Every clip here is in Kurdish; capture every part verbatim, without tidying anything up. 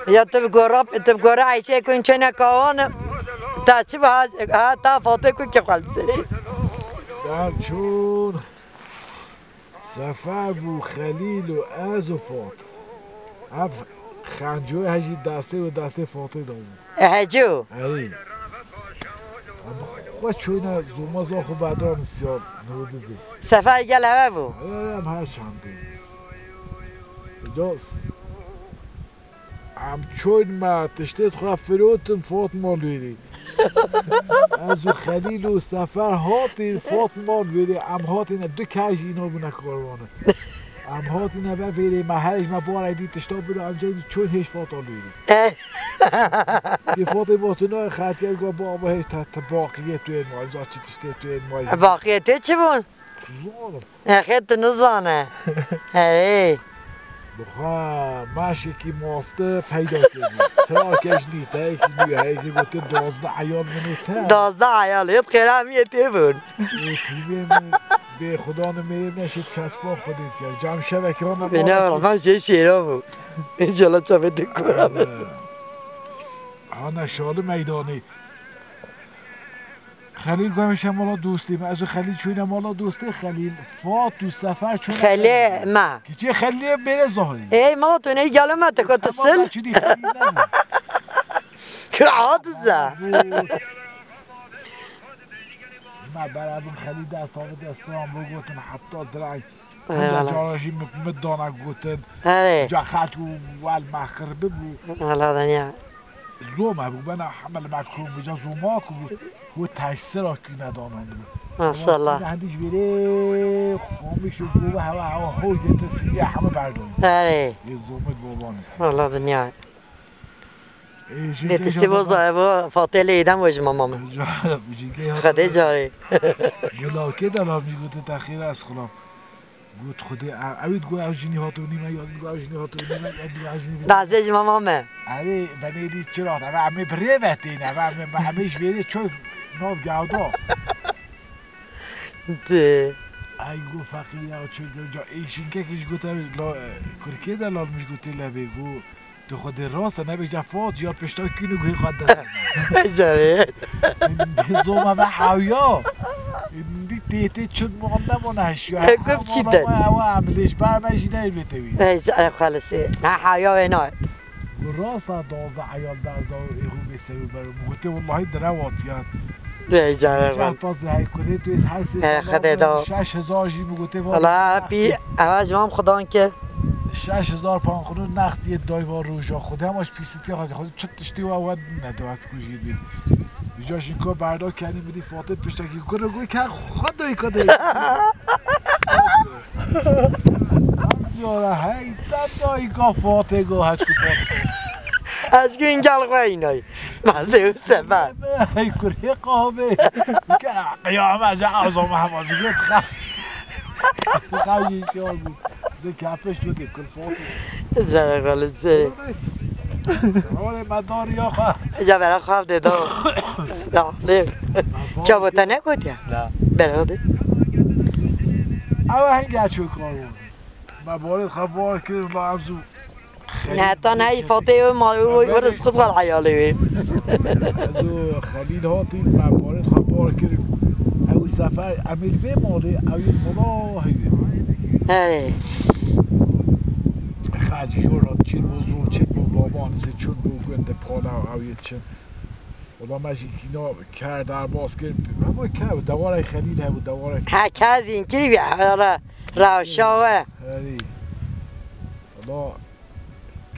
Ya tu bi gora, tu bi gora Eyşê ku çêne kawan. Ta çi bi ha, ha ta Fatê ku ki xwelserî. Berçûn, Sefer bû, Xelîl û ez û Fat. Ev xencoyê hejî destê û destê Fatê de bû. E, hecî û? Erê. Em xwe çûyne zoma zaxo bedran siyar nûdizê. Sefer gel eve bû. Erê, em her çendê. Cos. Em çûn me tiştê xwe firotin Fatma Lûrî. Ez û Xelîl û Sefer hatî Fatma Lûrî. Em hatîne du kej îna bûne karwanê. Em hatîne ve vêrê me hej me barê dî tişta bira em cey çûn hêj Fatma Lûrî. Eh. Di Fatê Batûna xertiye go baba hêj te, te baqiyê tu ên ma, ca çi tiştê tu ên ma. Baqiyê tu çi bûn? Zorim. Nexê tu nizane. Erê. Bixwe meşekî maste peyda kiriye. Tira kej nî, te yekî nû, heyekî gotin duwazdeh eyal min û te. Duwazdeh eyal, hêt xêra em yê tê bûn. Ê tîmê min bê xudan û mêrê neşit kespan xwedê dikir. Cem şevek rana Bine bana. Rahman şey şêra bû. İnşallah çavê dikura. Hane şalı meydanı. Xelîl gomeşe mala dostê me. Ez û Xelîl çûyne mala dostê Xelîl. Fat û Sefer çûyne Xelê me. Kiçê Xelîlê bêre zahirî. Ey mala tu ney gelo me te ko tu sil. Çûdî Xelîl ne. Kir adize. Me berabim Xelîl dest avi destan bû gotin heta diray. Eyvallah. Hemle cara jî mi, mi dana gotin. Erê. Ca xelk û wel me xirbi bû. Eyvallah danya. Zoma bû, bena hemel me kom bû, ca zoma ku bû. Hu teksira kî nedanan bû. Maşallah. Hendî ji vêrê xomîş û gova hewa hewa ho getir sînge hemû berdon. Erê. Yê zomit bobanisi. Eyvallah danya. Ê, jî Lê tiştê bo zayê bo Fatê lê îdem we ji mama min. Xwedê carê. Gulakê de lam jî gote te xêr ez xulam. Got Xwedê, ew, ew ê digot ew jinî hato nî me, ya digot ew jinî hato nî me, ya digot ew jinî vê. Bazê ji mama me. Erê, benê dî çira, eve em ê bi rê ve têne, eve em ê, em ê ji vêrê çoy nav gewda. Ti. Ay, got feqîr ya, çoy gewda. Ê, şinkekî jî got ew, la, kurkê de lalmiş gotê levê, got, Tu xwedê rast e, nebêje Fat, ya pişta kîn û guhê xwe de. Carê. Hindî zoma ve hawya. Hindî tê tê çin mane mane heşiya. E, gum çi de? Ewa, ewa, em lêş be, me jî ne bê tewî. E, carê xalisi. Ha, hawya wê nayê. Gu rast e, dozda eyal dezda êxû bê sewi berim. Gote, wallahî dire watiyan. Bê carê xal. Pas hey kurê tu her sê. E, xedê da. Şeş hezar jî mi gote. Wala, pî, ewa ji mam xudan kir. Şeş hezar pound xwedî nextiye dayva roja xwedî hema ji pîsitiya xwedî xwedî çi tiştî wa we nediwa çiku jî bî. Vîca jînko berda kenî min dî Fatê piştekî kure goy ker xwe doy kode. Jora hey te doy ka Fatê go heçku Fatê. Heçku îngel xwe înay. Mazê û seber. Hey kurê qabe. Ke qiyame ca azam hema zî. Xew jî kar bû. Di kapê ştokê kulfotê. Zere xalit zere. Serorê me dor ya xwe. Ca bera xav de do. Da, ne. Çavo te ne gotiya? Da. Bera de. Ew henge ço kar bû. Me borê xwe bar kir, la em zû. Ne, ta ne îfatê wê ma wê wê rizqi xwe heyalê wê. Ez û Xelîl hatîn, me parêt xwe par kirin. Ew sefer em ê li vê malê, ew ê mala heyê. Erê. Xecî jor çin bo zor, çin bo baban, se çin bo gund pala ew yê çin. Ola me jî kîna ker derbas kir. Hema ker, dewarê Xelîl hebû, dewarê. Ha, kezîn kirî bi, hala rewşa we. Erê. Ola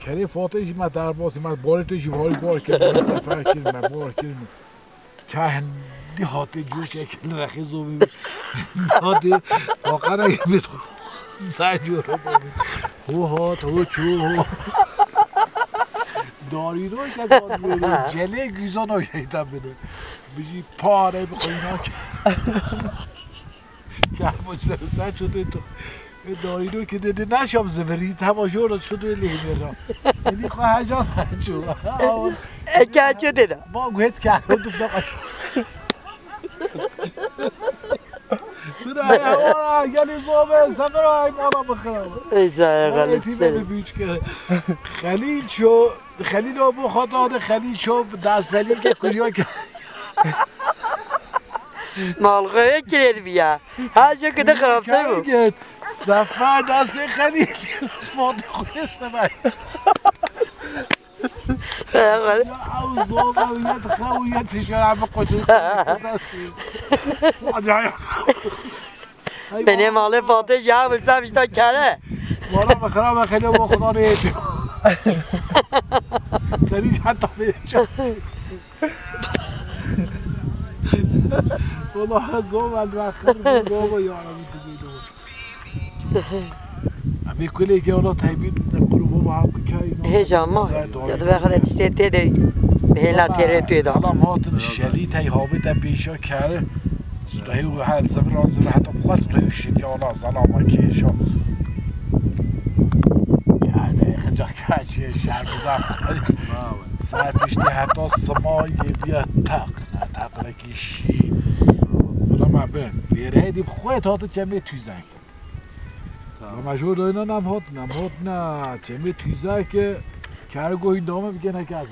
Kerê Fatê jî me derbasî, me barê tu jî harî bar kir, barê sefer kir, me bar kir. Ker hindî hatê cokek li rexê zomî bî. Hatê, faqara yê bê ser cor bî. Ho hat, ho çû, ho. Darîno ke kat bêrê, celê güzano yeyta bine. Bijî pare bi qoynak. Kermo ser ser çotê to. E, darîno ki dedi naşam zivirî, hema jor çotê lê hêra. Êdî xwe hecan çû. Eke çotê de. Ma guhet kermo difta. Tu Ey, ora, gelî zove, sefer ay mala bixira. Ey, cayê Ey, xelîl tîne seni. Bi büyük ke. Xelîl ço, Xelîl o bu xata de Xelîl ço, dest belî ke, kuruyor ke. Malxoya kirêt biya. Ha, jê ki de xirabtir bû. Kayı gel. Sefer destê Xelîl. Fatih Xulê sefer. Ya ew zova û yet xew û yet şera bi qoçin. Hadi ay. Benê malê Fatê ji hev birse bişta kere. Wala me xirab e, xelê bo Xuda ne yetiyor. Xelîl heta bê. Wala zova el ve xir zova ya Rabbi tu bê. Em ê kulekê wala teybî qurbo ba bikayî. Hêja ma, ya dibe xwe de tiştê tê de hêla têrê tê de. Salam hatin şelî tey havê te pêşa kere. Stahê û her zivir an zivir heta bixwe stahê û şitî wala zalama kêşa. Yani xeca kaçê şer biza. Ser piştî heta simayê viya taq. Taqrekî şî. Wala me bi. Vêreyê dî bi xwe hate çemê tûzek. Tamam. Ama jor doyna nam hot, nam hot na. Çemê tüyzake, kar goyun dame bir gene kar.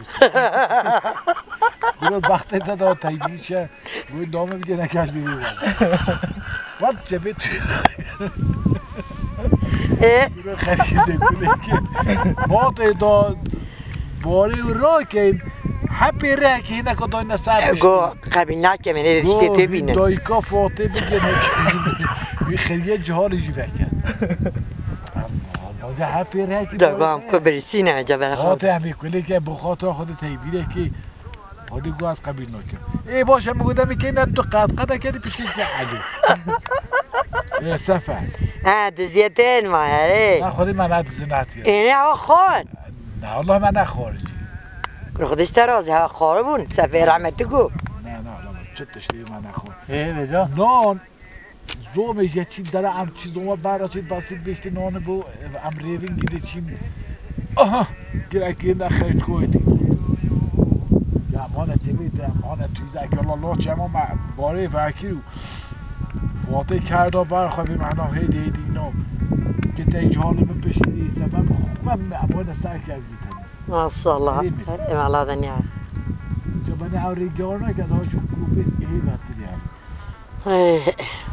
Biraz bahte de da taybîşe, goyun dame bir gene kar bir var. Vat çemê tüyzake. E? Biraz xeride kuleki. Mate da bari rakin. Hepê rek hine kadar ne ser. Go. Qebîl nake, me nê diştê tê bîne. Dayika Fatê bigê nekir. Wî xeriye cihalê jî veke. Hepê rek. Dagam ku birisîne, cebere xwe. Fatê em ê kuleke bi xatir xwe de teybîrekî. Xwedî gu ez qebîl nakim. Ê baş em gu demê kê ne tu qet qet e kedî piştî ke elî. Ê sefer. Ha, diziyetên ma herê. Na xwedî me ne dizinat ye. Ê ne xwan. Na Allah me ne xwarijî. Xwedî işte razî ha xwaribûn, sefê rahmetî ku. Ne, ne, ne, çi tiştê me nexwe. Ê, vêca? Non, zomê je çî dere em çî zoma bera çî basî biştî nonê bu em rêvin gide çîn. Aha, girek yê ne xeyt koytî. Ya mane çevê de, mane tüyde, ki Allah lo çema me barê vekir û Fatê kerda ber xwe bi mehna hê dê dîno. Ki te cihali min piştî sefer xwe me abone ser kez dîtin. Maşallah. Serê mi? Em Allah deniya. Cebene ew rêgiyar neke daha çok grubê ê vetir yani. Hey.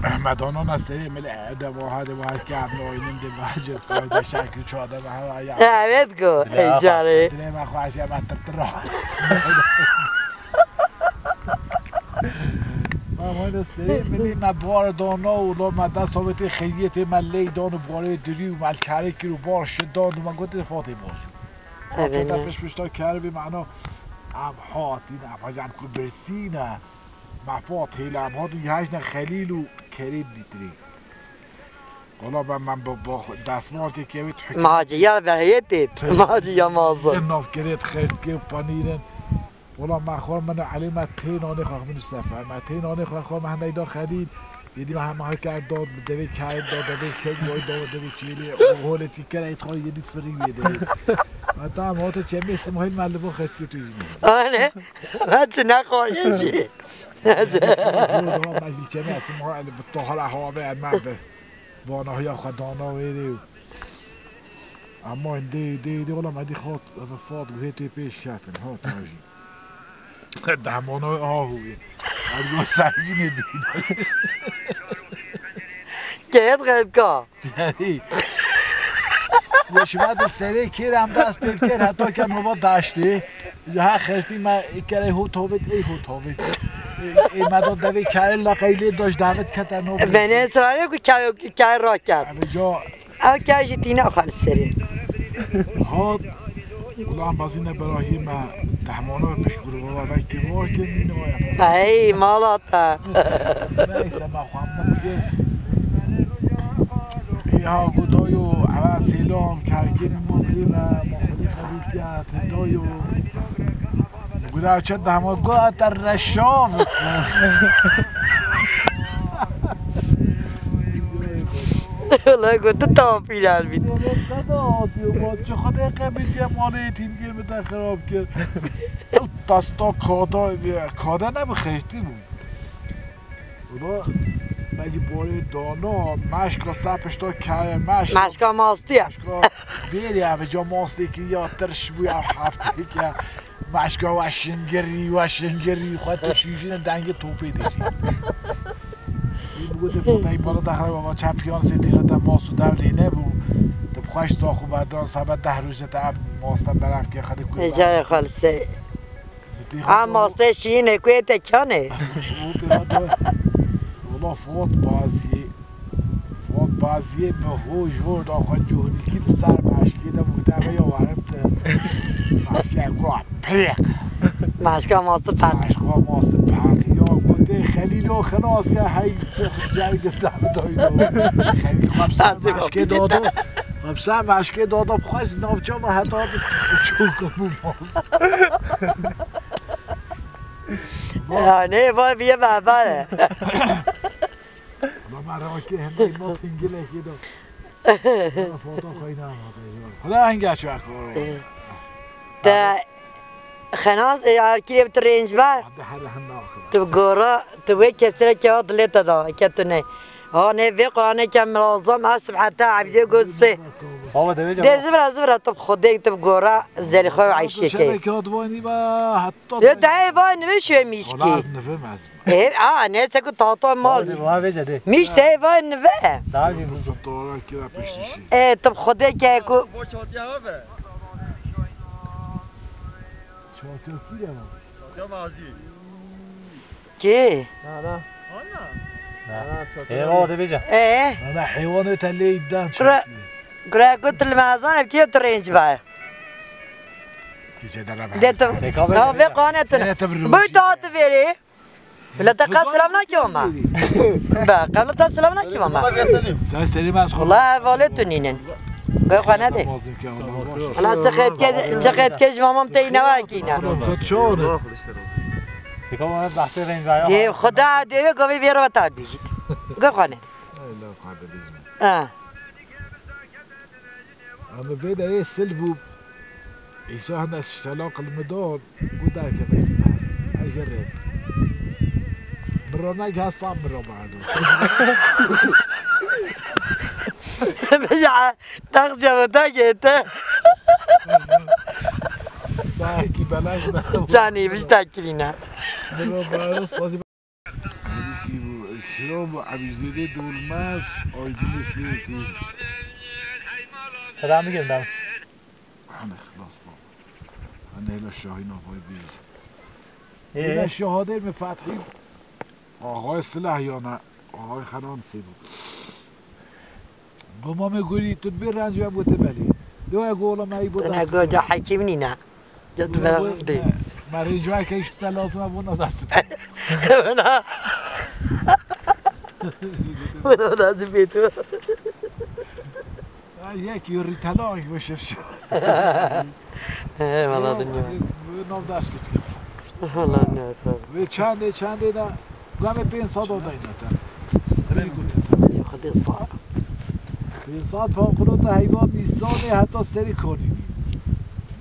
Ehmed ona serê mi le de bu hadi bu hadi ki abone oyunun de bahçe koyda şarkı çoğda bahar ya. Evet go. Ey cari. Dileme xwaş ya ben tırtıra. Ama da sê milî me bar dana û lo me dest Sovyetê xeyriyetê me ley dan û barê dirî û me li kerê kir û bar şi dan û me gotin Fatê baş. Evet. Te piş pişta keribî mano em hatîn em hecem ku birsîne me Fatê le em hatin hejne Xelîl û kerê dîtirî. Wala ben, ben bu, bu destmalkê kevît hikmet. Maciya berhiyetê. Maciya mazin. Navkerê xertkê panîrin. Wala me xwar min Elî me tê nanê xwe min sefer. Me tê nanê xwe xwar me hemeyda Xelîl. Yedî me hema her kar dod, bi devê kayê dod, devê kek boy dod, devê çêlê. O holê tî kere it xwe yedî firî yê devê. Heta em hate çemê Simahîl me li bo xetkê tu yî. Ane, ben çi nexwariyê jî. Meclî çemê Simahîl bi tohara hava be me be. Bana ya xwe dana wêrê. Ama dê, dê, dê, ola me dî xat, eve fat guhê tê pêş ketin, ha, tajî. Dehmana ahû ye. Ez go sergînê dî. Keyet xetka. Serî. Ye şiva dil serê kêr em dest pê kêr, heta ke nova daştê. Ji her xertî me kerê hot hovêt, ey hot hovêt. Ê, ê me da devê kerê laqeylê da ji davet kete nova. Bene Israîlê ku kay, kay raket. Abi ca Ew kar jî tîna xwe li serê. Hat, ulan bazîne berahî me tehmana pişt grûba vekê war kir, nîne waya. Hey, mala te. Neyse, me xwe min diye. Ê ha, ku dayo, ewe sêlam, kerkê min, min kirî me, min xwedî qebîl kir, te dayo. Guda çi dema got te reşav. Wala got tu tafî ler bît. Te de hatiyo, ma çi xwedê qebîl kir, malê yetîmkê min te xirab kir. Ew tasta kada, kada ne bi xeştî bû. Wala Belkî borê dano, meşka ser pişta kere, meşka Meşka mastî ye. Meşka bêrî ev ca mastê kiriya tirş bû ya hefteyek ya. Meşka we şingirî, we şingirî, xwe tu şîjîne dengê topê dêjî. Wî bigotê fotayî bala dexre baba çepiyan sê têra te mast û dev lê nebû. Tu bi xweş sax û berdan sebe deh roje te ev masta berevke xedê kuyê Êcarê xalise. A mastê şînê ku yê te kanê. Wala Fuat Bazî. Fuat Bazî mi ho jor da xwe cuhlikî li ser meşkê de bû te ve ya warim te. Meşkê ku pêq. Meşka mastı pek. Meşka mastı pek. Ya gotê Xelîlo xilas ya hey cergi te daydo. Xelîl xwe ser meşkê dado. Xwe ser meşkê dado. Xwe ji navça me heta çûk bû. Ya ne, vay, bir ye baba. Baba, rakî hem de not hingilekî do. Foto koyna. Xweda henge çakur. Te xenas e, arkî tu rênc ber. Hadi hele henda xweda. Tu gora, tu wê kesre ke dilê te da, ke tu ne. Ha ne vê Qur'anê ke milazam, ez sibhete evcê gosê. Baba, devê De zivra zivra tu xwedê tu gora zelî xwe û eyşê ke. Şebeke hat vay nîva, hatta Yo, dayê vay nivê şuê mişkî. Wala ez nivim ez. E, a, neyse ku tahta mal. Hadi, vay vece de. Miş dayê vay nive. Daha bir Bu fotoğraf kira peştişi. E, tu xwedê ke ku Çatya kî de var? Çatya mazî. Ki? Na, na. Ana. Na. Na, çatya. E, o de vece. E? Ana heywanı te leyden Kura, çatya. Kura ku tu li mezan ev kî tu rênc ber. Kîse de rebe. De tu. Teka ver, ha, ver. Ve qanetin. Sene te bir Bu rojî. Tahtı veri. Bila te qas selam nakî ama. Be, qebla te selam nakî ama. Sen Selim az Wala evale tu nînin. Ve xwe nede. Hala çi xetke, çi xetke ji mamam te îne wa kîne. Teka ver, bahsê rengaya. De Xweda de ve govê vê rava ta bijit. Ve xwe nede. Ha. Ama vê de yê sil bû. Îsa hene selam qilmidon. Gu derkeve. Ejere. Mirona gel san miro bardo. Beja taksiya ve ta gete. Sanki belaş da. Canî biş ta kirîne. Miro bardo sazî. Belkî bu, Kira bu Ebîzêdê Dolmez, Aydinê Sêrtî. Selam girin ben. Hani xilas baba. Hani hele Şahin Ağay bir. Ee? Hele şehadê mi Fethî? Ağay silah yana. Ağay Xenan Sêbo. Goma me gurî tu dibê renc wem gote belê. Dewa gola me ey bo Tene dest goca hekim nîne. Ya tu bera de. Me rêncwa ke işte lazım bu na dest. Bana. Bana da zibê tu. Ay yek yuri tela bu şef. He, valla dünya. Bu nav dest. Valla ne yapalım. Ve çande çande de Gamê pênc sed odayne te. Serî gotin. Xwedê sar. Pênc sed pound xulota heyvan nîsanê heta serî kanî.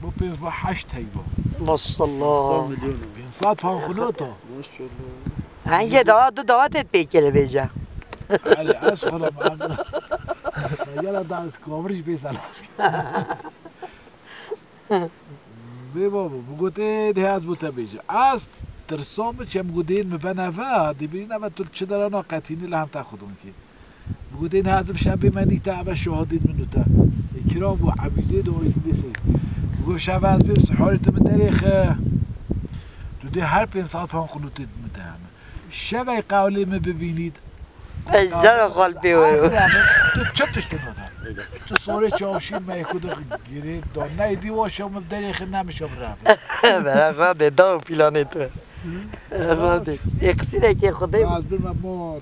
Bu pênc bu heşt heyvan. Maşallah. Pênc sed pound xulota. Maşallah. Henge daha du daha tet pêkere bêje. Erê, ez xwela me. Gela da ez kavir jî bê selam. Vê babo, bi gotê dê ez bo te bêjim. Ez tirsa min çem gotên mi bene ve, dê bêjin eve tu çi derana qetînî li hem te xwedon kî. Bi gotên ez bi şevê me nîk te eve şahidên min û te. Ê kiram bû, Ebîzê de o yekî dê sey. Bi got şeve ez bêm siharê tu min derêxe. Tu dê her pênc sed pound xulutê min te heme. Şevey qewlê min bibînît, Ez jara xalpê we yo. Tu çi tiştê nada? Tu sorê çavşîr me ku de girê da. Ney dî wa şew min derê xi nemişe bi rave. Bera xwe de da û planê tu. Bera xwe de. Ê qisîrekê Xwedê. Az bir me mor.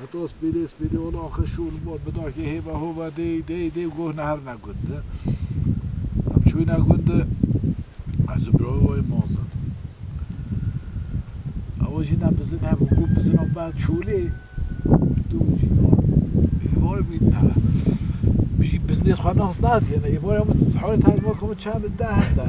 Heta spêlê spêlê wala axir şûl mor. Bidakê hêva hova dey dey dey goh nehar ne gund. Em çûyne gund. Ez û bira wê mazin. Ew jî ne bizin hebû, ku bizina ber çolê. Tu jî êvarê wî ne. Jî bizinê xwe nas nadiye, ne êvarê min sihorê tercuma ku min çend de hende.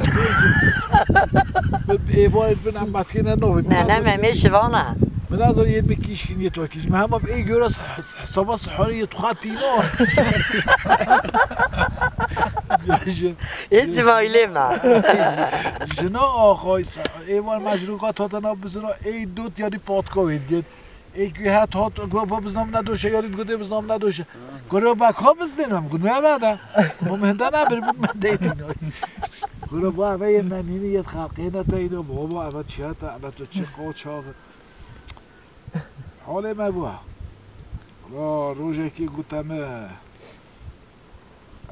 Êvarê bin em metkê ne novê. Ne, ne, me, me şivana. Min da zor yirmi kişkin yê tokî. Min hema ê göre s-, s-, hesaba sihorê yê tuxa tîno. Ê Sivayilê me. Jina axay s-, ê van mecruka tata na bizina ê dot yarî patka wêr git. Ê ki het hat go ba biznam nedoşe yarî gote biznam nedoşe. Gore ba ka bizdin em gun me da. Bu mende ne bir bu mende tîno. Gore ba ve yê menîni yê xalqê ne teyno. Baba eve çiya ta eve tu çi qoçağı. Holê me bû. Ra rojekî gote me,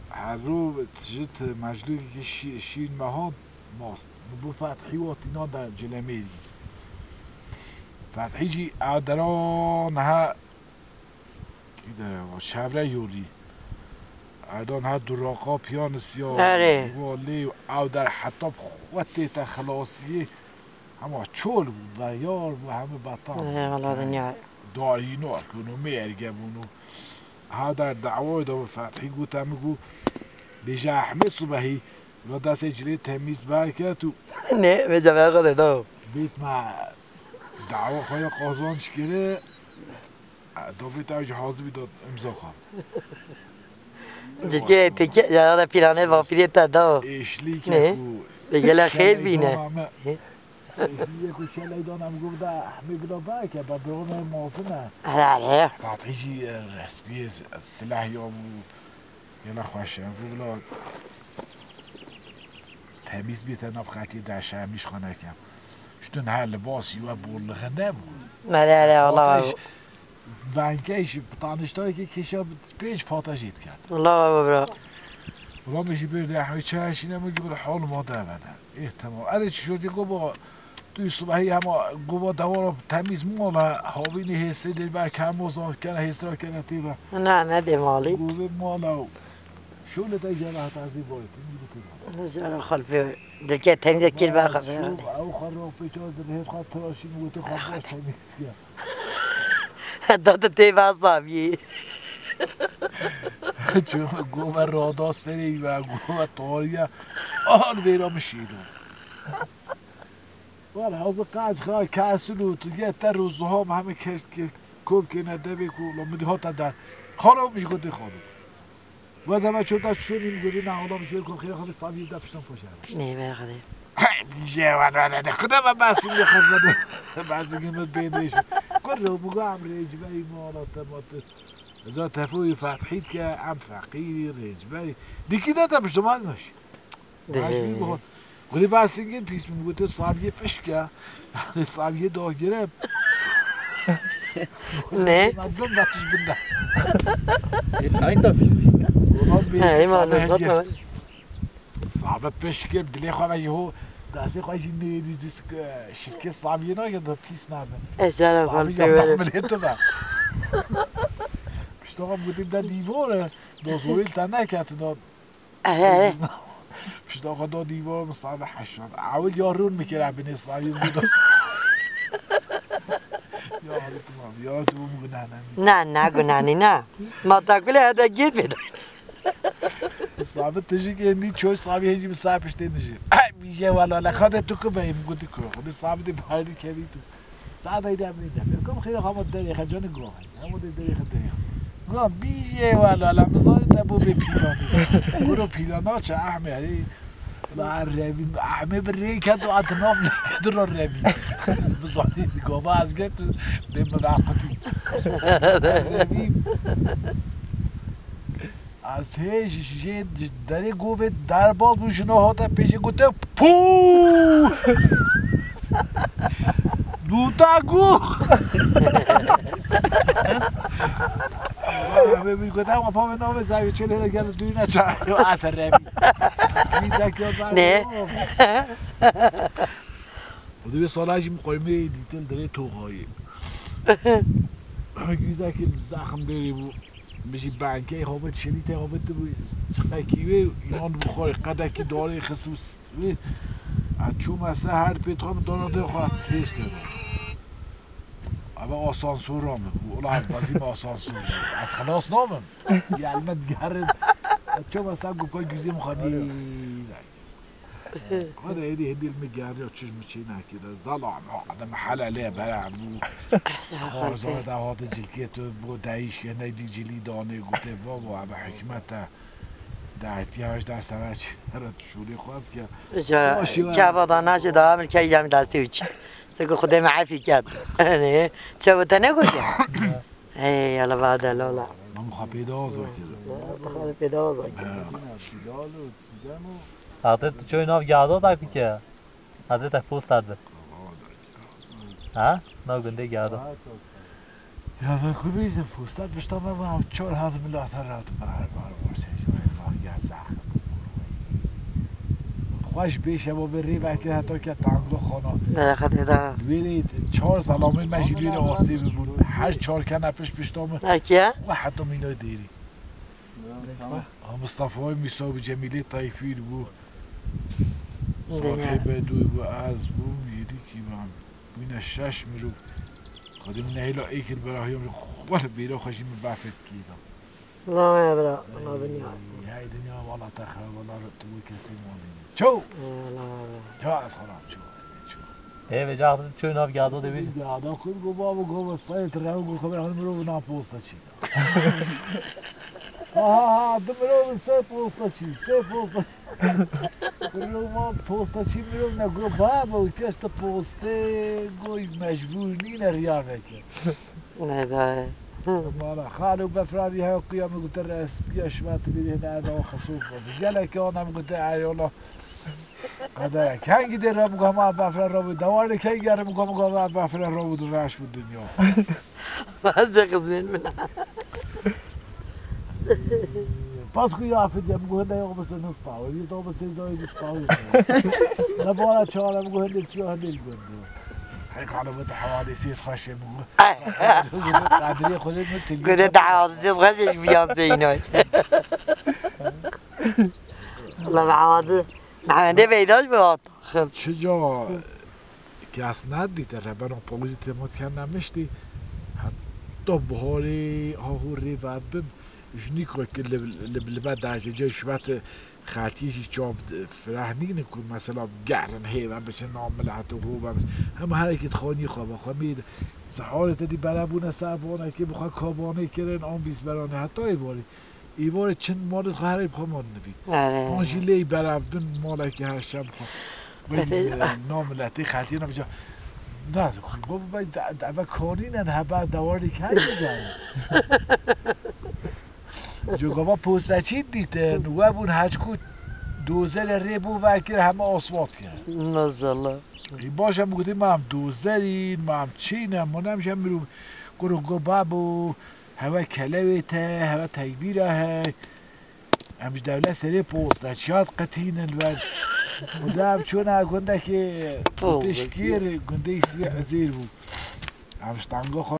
her roj ji ti meclûkekî şî-, şîn me hat, mast. Min bû Fethî wa tîna de cilemêrî. Fethî jî ew dera niha kî dere wa, çevre yolî. Erdan her du raqa piyanisiya Erê. Wa lê ew der heta bi xwe tête xilasiyê. Hema çol bû, veyar bû, hemû betal bû. Eyvallah, dinya. Darîno, ekonomî erge bûn û ha der dawayê de bû, Fethî gote min ku bêje Ehmed Subehî, la destê cilê temîz berket û Nê, bêje me xwe de da. Bêt me dawa xwe ya qazanç kiri. Davêt ew jî hazir bî da imza xwe. Cizgê teke, ya da planê bapirê te da. Êşlî Ne? kek û De gele xêr şeley bîne. dana me. Êşlî yek û şeley dana me got da Ehmê bila beke, be biro me mazin e. Hele hele. Fatihî jî, e, resmiyê s-, silah ya bû. Yena xweş e. Got bila temîz bîte nav xelkê de şermîş xwe nekem. Ştun her libasî we bollixe nebû. Hele hele, wala. Ateş Venkeyşî, taniştayekî kêşa pênc pata jê diket. Allah baba bira. Ramê jî bir de ehmê çaya şîne min gibi hol ma devene. Eh, tamam. Erê çi şodî goba, tu subahî hema goba dewara temîz mala, havînî hêsê dê be kemo zan kene hêstra kene tê be. Na, ne de malî. Gobe mala. Şöyle de jara hata zî boy, tî gibi tê be. Ne jara xalfe, deke temîz kir be xalfe. Ew xarra pêça zirhê xat tıraşîn, wete xat boş temîz kir. Dade tê ve zaviyê. Çima gove rada serê ve gove tariye. Al vera mi şîro. Wala hazır kaç xira kersin û tu ye ter û zuham hemi kes ki kop kêne devê ku lo min hata der. Xalo mi ji gotê xalo. Wada me çota şûnî gurî na ola şû ko xêra xwe savî da piştan poşe. Nê be xade. Hey, bije wada da da. Xuda me basî ye xwe da. Basî ye me bê bê. Kur ro bu gam rê cibe mala tematu. Za tefu Fatihî ke em feqîrî rêcberî. Dikî de te piştman naş. Dê. Mecbûr bû. Gulî basî ye pîs min gote saviyê pişke. Yani saviyê dagire. Ne? Madem batiş binde. E, tayt da fîs bî. Ulan bir He, iki ima sade ne hediye. Zaten. Sabe peşke dilê xwe ve jî ho, destê xwe jî nêrî zî sik-, şirkê sabiyê nake da pîs nabe. Ez jara Sabi xwe yapma pêwere. Milê tu be. Pişta xwe gotin de dîvor e, da zorê te neketin da. Ehe. Pişta xwe da dîvor min sabe heşan. Ewil ya rûn min kira binê sabiyê min da. Ya Rabbi tamam, ya tu bu gunah ne? Na, na gunah ne, na. Ma ta kule hada git bida. Sabit tijik êndî çoy sabî hêjî min sar piştê dijî. Ay, bîje wala, le xade tu ku beyî, min gotî ku. Xade sabitê bayrî kevî tu. Sadey de min de. Kom xêra xama derê xe canî go. Hemo de derê xe derê. Go, bîje wala, le min zanî te bo bê pîlanî. Guro pîlana çe Ehmê herî. La revî, Ehmê bi rê ket û at nav lê ket ro revî. Bi zanî gava ez ket, dê min ve xwedî. Revî. Ez hê ji, ji derê govê derbas bû, jina hate pêşê gote, "Pû!" Dûta ku! Wê min gote, "Ama pavê navê zavê çê lê gel dûne ça." Yo, asa rebi. Mîzek yo ben Ne? yo. O da bir salajim koymaya dîtin dirê toxayê. Güzel ki zaxım beri bu. Bijî bankey hovet, şevîtê hovet bû. Çiqekî wê, yan bi xwe qedekî darê xist û s-, wê. Ez çûme ser her pê tam dana dê xwe têz kir. Eve asansora min bû. Ula ez bezîme asansor. Ez xilas nabim. Gelme digerin. Ez çûme ser guka güzê min xwe dî. Xwedê êdî hêdî li min geriya çi ji min çênekir. Zala me qede min helelê bere bû. Xwarzade hate cilkê tu bo deyîş ke neydî cilî danê gotê babo ebe hikmet e. De ihtiyacda sere çi here tu şûrê xwe bike. Keva da naçe da emir key dem destê wî çi. Seko Xwedê me efî ket. Çevo te negotiye? Hey, yala vade lola. Mam xwe pêda az vekir. Xwe pêda az vekir. Ate tu çoy nav gado da kike. Ate te posta de. Ha? Na gundê gado. Ya ben xwe bêjim posta pişta me va çor haz milata rat bar bar borse. Xweş bêşe bo bi rê vekir heta ke tango xona. Derxetê da. Wêrê çar zelamê me jî wêrê asê bibûn. Her çar kene piş pişta min. Erkiye? Ve heta mîna dêrî. Ha, Mistefayê Mîsa bû, Cemîlê Tayfîr bû. Sarhê Bedû bû, ez bûm, yêdî kî bûm. Bûne şeş mirov. Xwedê min nehêla êkir berahiya min xwe li bêra xwe jî min befet kî da. La ya bira, la dinya. Hey dinya, wala te xew, wala tu bu kesê malê. Ço! La ya bira. Ya ez xaram ço. Ço. Ê vêca axir ço nav gado de bî. Gado kur go babo go sayt rew go xeber hanım ro na posta çî. Ha ha ha, di mirov sê posta çî, sê posta. Mirov ma posta çî mirov ne go babo kes te poste go mecbur nîne riya veke. Ne da. Mala xalo befra vî ha kuya mi gute res piya şima tu bî ne da xesof. Gelek ana mi gute ayola. Qederek. Hengî dê re bû hema befre re bû. Dewarê key gerim ku hema befre re bû reş bû dinya. Ez de xizmên min. Pas ku ya fidye min ku hende yok bise nista. Yê da bise zayı nista. Ne bara çare min ku hende çiya hende gönde. Hey kanımı da havadesi faşe min ku. Qadriye xwedê min tilgi. Gönde da havadesi faşe biyan zeynay. Allah havadesi. Mehemedê Beydaş bi hata. Çi ca kes nedîte, rebena pawizî têma diken nemiştî. Heta buharê ha hûr rê vedbin. Ji nîka ki li, li, li me dercece ji wet xelkî jî çav fireh nînin ku mesela gerin hêve biçin, na milet û hû ve biçin. Hema herekî dixanî xwe ve xwe mêr. Ziharê te dî bere bûne ser vanekê bi xwe kabanê kirin, an bîs beranê heta êvarî. Îvarê çin malê xwe herê bi xwe man nivî. An jî lê berevdin malekî her şem xwe. Wê na miletê xeltiyê ne bica. Na xwe baba bay eve kanînen heba dewarî kerdî gel. Cogava poseçî dîtin we bûn heçku dozerê rê bû vekir heme asfalt kir. Maşallah. Ê baş em gotî ma em dozerîn, ma em çîne, ma nem ji em mirov kuro go babo. Hewe kelewê te, hewe tekbîra hey. Em ji dewlet serê posta çiyat qetînin ver. Xuda em çûna gundekê Pol. Tişkîr gundê Îsvî Ezîr bû. Em ji tanga xwe